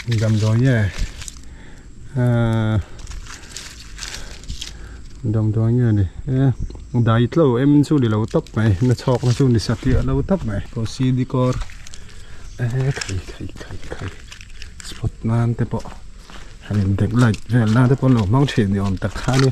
Damdawi nge ahh damdawi nge ni e dai tlo em chu ni lo tawp mai na chhawk na chu ni satliah lo tawp mai cd kawr e khai khai khai khai spot nan te pawh han in dek light vel nan te pawh an lo hmang thin ni awm tak kha a ni.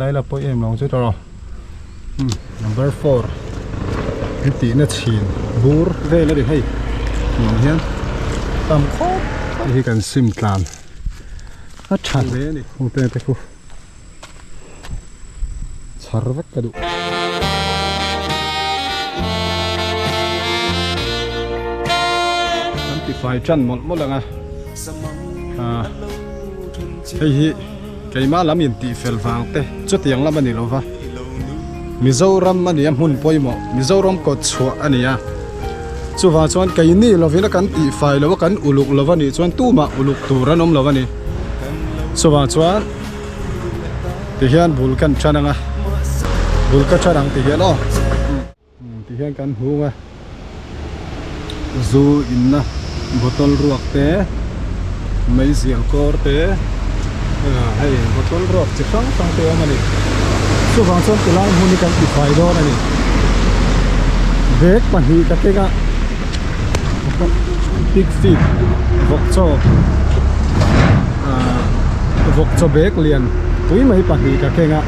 Lai la pawh em lo chu tawh number 4 an tih na chhin bur vel a ni hei hmuh hian tam khawp hei hi kan sim tlan a tha hle a ni hung te te khu chhar vek ka duh. Kan tifai tan mawlh mawlh ang a ah hei hi keimah lam in tih fel vang te chutiang lam a ni lo va Mizoram a nia hmun pawimawh Mizoram kawt chhuah a ni a chuvang chuan keini lovin a kan tihfai lo a kan uluk lo a nih chuan tumah uluk tur an awm lo a ni chuvang chuan. Tihian bul kan tan ang a, bul ka tan ang tihian aw tihian kan hung a, zu inna bottle ruak te meizial kawr te hei bottle ruak chi hrang hrang te a awm a ni, chuvang chuan tilai hmun hi kan tifai dawn a ni, bag pahnih ka keng a. Pig feed vawk chaw ahh vawk chaw bag lian pui mai pahnih ka keng a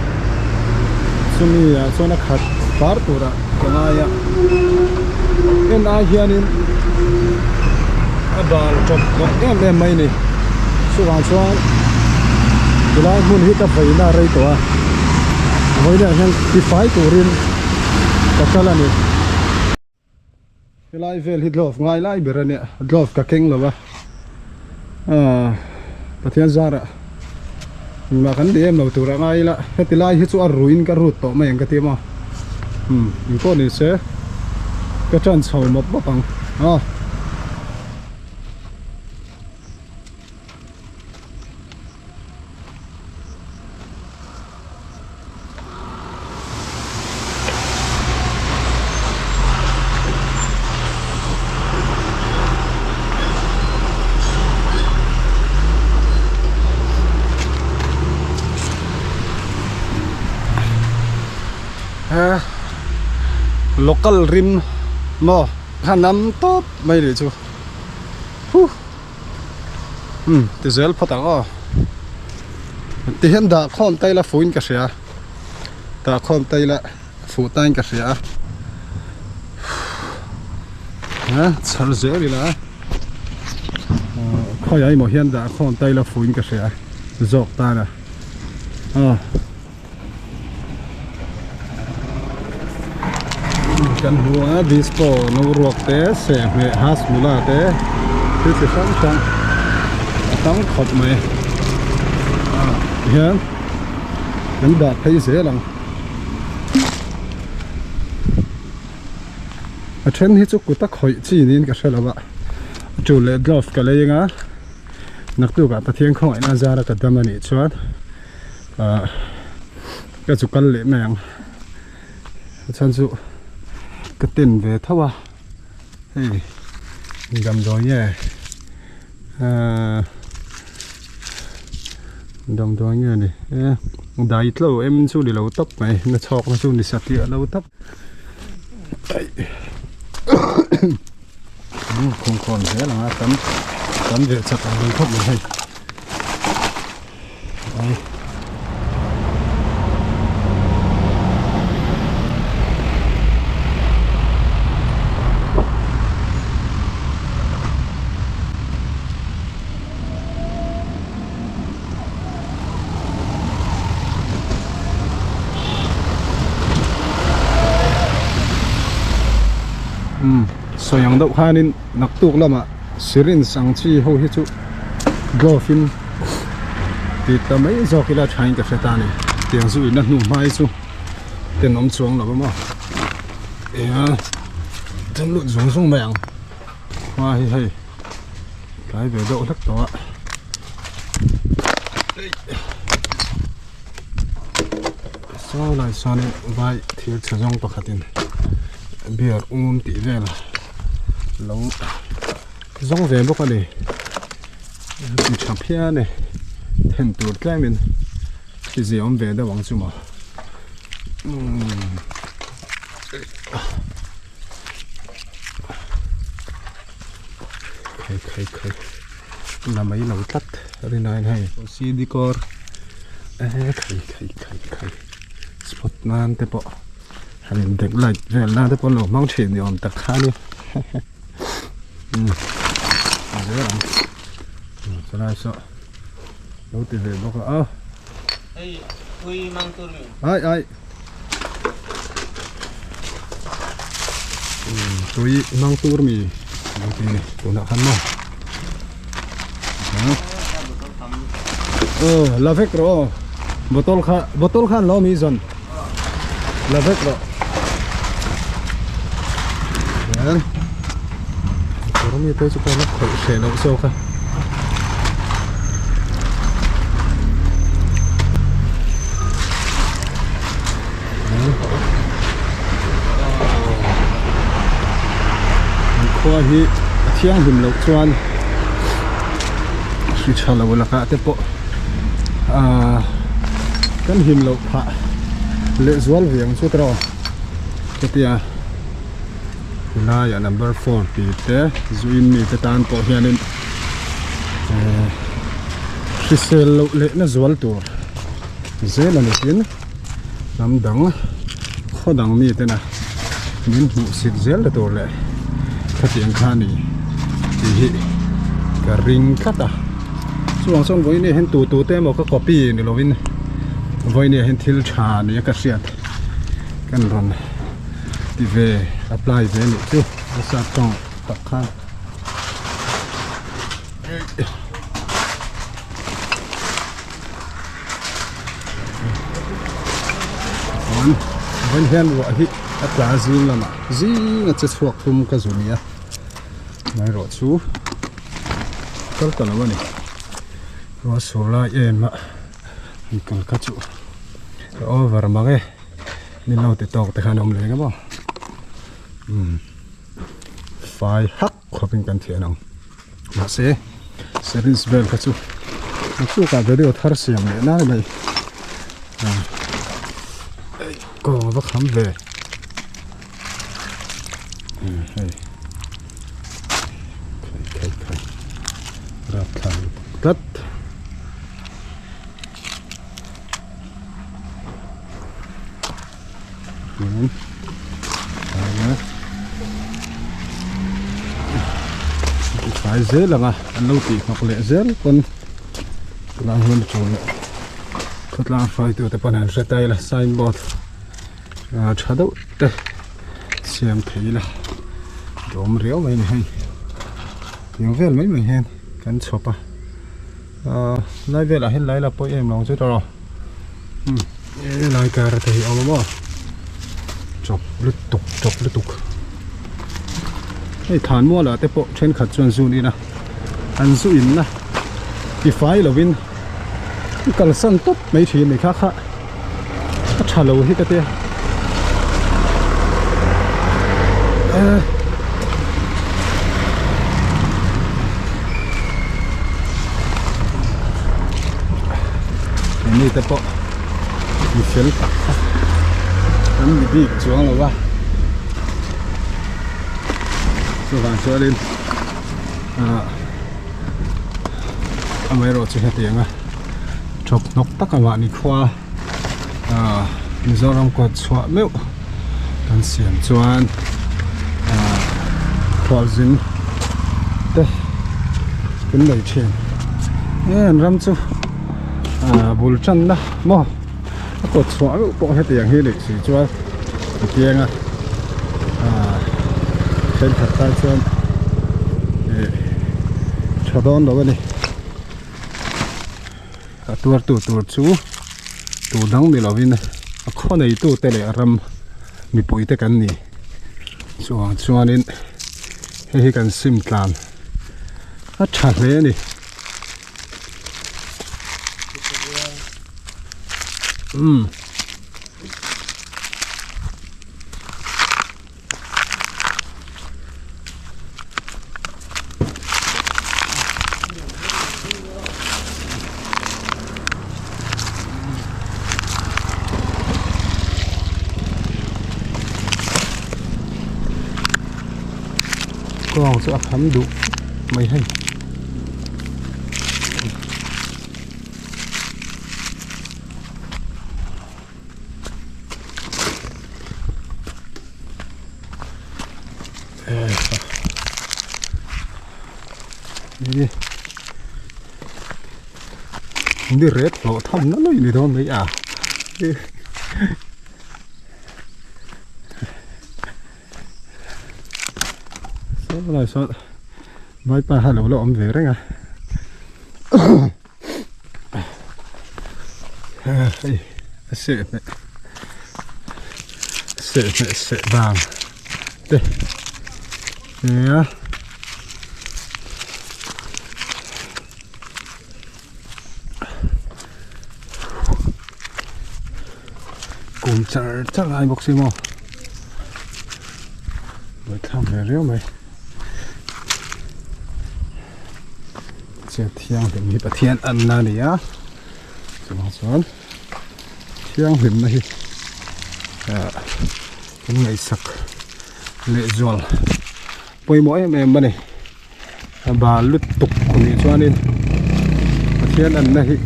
chumi ah chuan a khat par turah ka ngai a en ai hianin a bal tawp tawh em em mai a ni chuvang chuan tilai hmun hi ka vawiin a rei tawh a vawiin ah hian tifai turin ka kal a ni. Helai vel hi glove ngai lai ber a nia glove ka keng lo a aaa Pathian zarah engmah kan ti em lo tur a ngai ila heti lai hi chu a ruiin ka rut tawh mai ang ka ti maw umm engpawh ni se ka tan chho mawp mawp ang aw. Local rim maw kha nam tawp mai nih chu huh. Umm ti zel phawt ang aw ti hian dah khawm ta ila fuhin ka hria dah khawm ta ila fuh tain ka hria a chhar zel ila khawiah emaw hian dah khawm ta ila fuhin ka hria zawk tan a aw. Kan hmu a disco no ruak te sehhmeh hasmula te thil chi hrang hrang a tam khawp mai tihian kan dah phei zel ang a then hi chu kut a khawih chi niin ka hre lo a a tul leh glove ka lei anga naktuk ah Pathian khawngaihna zara ka dam anih chuan. ah ka chu kal leh mai ang a chhan chu ka ten ve tho a hei damdawi nge ahh damdawi nge ni e dai tlo em chu ni lo tawp mai na chhawk na chu ni satliah lo tawp khawngkhawn zel ang a tam tam ve chak ang reng khawp mai hei. Umm sawi ang deuh khanin naktuk lamah syringe ang chi ho hi chu glove in Ti ta mai zawk ila thain ka hre ta a ni. Tiang zu in a hnu hmai chu tenawm chuang lo a maw. Eng a then lut zung zung mai ang. Hma hi hei tlai ve deuh hlek tawh a. Saw lai chuanin vai thir chhe zawng pakhatin beer um tih vel lo zawng ve bawk a ni ti tha phian e then tur tlemin ti zia awm ve deuh ang chu maw umm khai khai khai la mai lo tlat rinaiin hei cd kawr e khai khai khai khai spot nan te pawh han in dek light vel nan te pawh an lo hmang thin ni awm tak kha a ni umm a zel ang chulai saw lo ti ve bawk a hei tui mang tur mi ai ai tui mang tur mi lo ti ni tunah khan maw ờ la vek rawh aw bottle kha bottle khan lo mi zawn la vek rawh hian tur mi te chu ka la khawih hreh loh zawk a. An khua hi a thianghlim loh chuan hri tha lo lakah te pawh ahh kan him loh phah lehzual ve ang chu tawh chutia helaiah number four tih te zuin mite tan pawh hianin ehh hrisel loh lehna zual tur zel a ni tin. Hnam dang khaw dang mi tena min hmuh sit zel ta tur leh khatiang kha a ni tih hi ka ring tlat a chuvang chuan vawiin ah hian tu tu te emaw ka copy ni lovin vawiin ah hian thil tha nia ka hriat kan rawn ti ve apply ve a nih chu nasa tawng tak khan. Chuan vawiin hian ruah hi a tla zing lamah zing a che chhuak tum ka zu nia amaherawh chu kal ta lo a ni ruah sur lai em a han kal kha chu a over mang e min lo ti tawk te khan awm leng a maw umm fai hak khawpin kan thian ang. Mahse series vel kha chu naktukah video thar siam leh nan a mai ah kawng a va kham ve hei khai khai khai rapthlak lutuk tlat. Tlai zel ang a an lo tih hnawk leh zel pawn tunah hian chawl leh khawtlang hruaitu te pawn an hre ta ila signboard ah tha deuh te siam thei ila duhawm riau mai a ni hei tiang vel mai mai hian kan chhawp a ah lai velah hian lai la pawi em lo ang chu tawh. Helai kar te hi a awm a maw chawp lutuk chawp lutuk hei thlan mual ah te pawh thenkhat chuan zun in a an zu in na tifai lovin kalsan tawp mai thin a ni kha kha a tha lo hi ka tia eh. Mi te pawh mi fel tak kha an ni bik chuang lo va chuvang chuanin ah amaherawhchu chu hetiang a thawk hnawk tak a mahni khua ah Mizoram kawt chhuah meuh kan siam chuan ah khualzin te kan nei thin he an ram chu ah bul tanna maw a kawt chhuah meuh pawh hetiang hi neih si chuan a piang a ah thenkhat tan chuan ih tha dawn lo a ni. A tuartu tur chu tur dang ni lovin a khaw neitute leh ram mipuite kan ni. Chuvang chuanin hei hi kan sim tlan a tha hle a ni. Umm. Kawng chu a kham duh khawp mai hei. Ni ret hlawh tham na lui ni dawn mai a. Saw lai sawn vaipa kha alo la awm ve reng a. Hei a seh hmeh seh hmeh seh vang te nia. Kum char char lai bawk si maw buaithlak ve riau mai chiat thianghlim hi Pathian anna a ni a chuvang chuan thianghlimna hi ah kan ngaihsak lehzual pawimawh em em a ni. A bal lutuk nih chuanin Pathian anna hi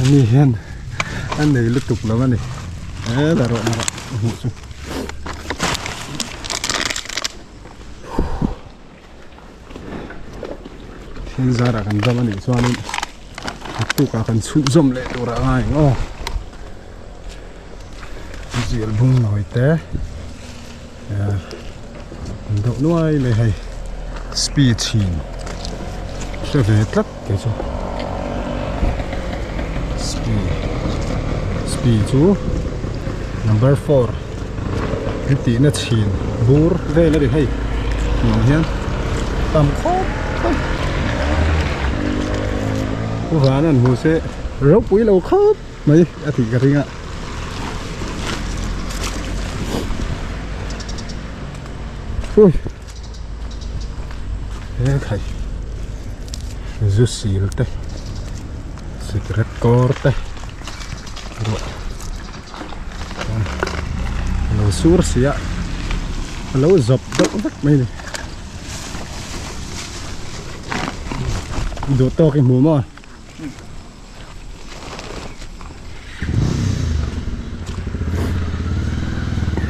ani hian a nei lutuk lo a ni he la rawh la rawh a hmuh chu. Pathian zarah kan dam anih chuanin naktukah kan chhunzawm leh tur a ngai ang aw zial bung nawi te. An deuh nuai mai hei speech in hre ve tlat kei chu spi chu number four an tihna chhin bur vel a ni hei tiang hian tam khawp mai pu van an hmu se ropui lo khawp mai a tih ka ring a. Ui he thai zu sil te cigarette kawr te ruah a lo sur si a a lo zawp deuh vek mai a ni duh tawk i hmu maw.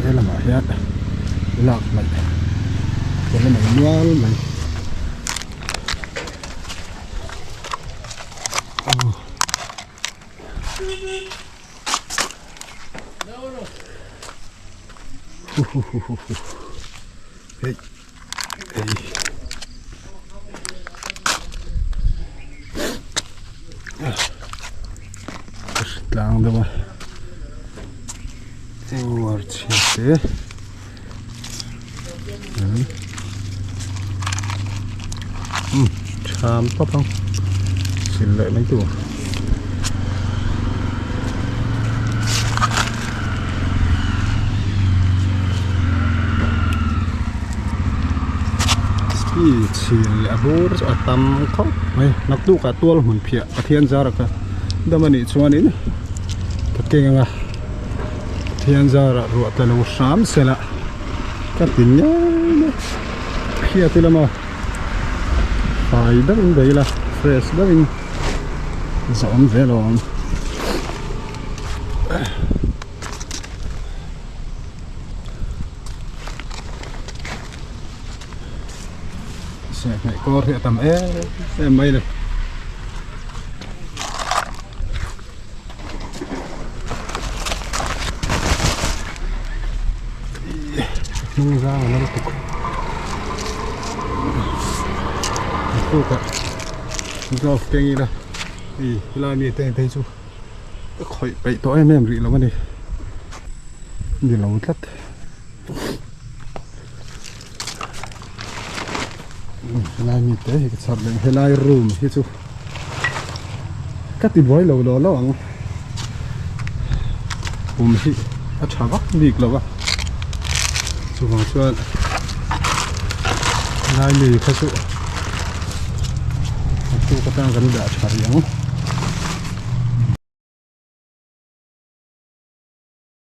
He lamah hian lak hmaih ka la nei nual mai hei. Tlang deuh a uar chhia te umm tham tawp ang sil leh mai tur. Ski chhin leh a bur chu a tam khawp mai naktuk ah tual hmun phiah Pathian zar a ka dam a nih chuanin ka keng anga Pathian zar ah ruah tla lo hram sela ka ti ngei mai phiat ila maw fai deuhin bei ila fresh deuhin zawm ve lo ang. Sehhmeh kawr hi a tam em em mai a ni. Hnung zang a nal tuk naktukah glove keng ila hei helai mi te phei chu ka khawih peih tawh em em rih lo a ni ni lo tlat helai mi te hi ka chhar leh helai room hi chu ka ti buai lo lo lo ang kum hi a tha vak bik lo a chuvang chuan helai mi kha chu a tuk atang kan dah tha rih ang.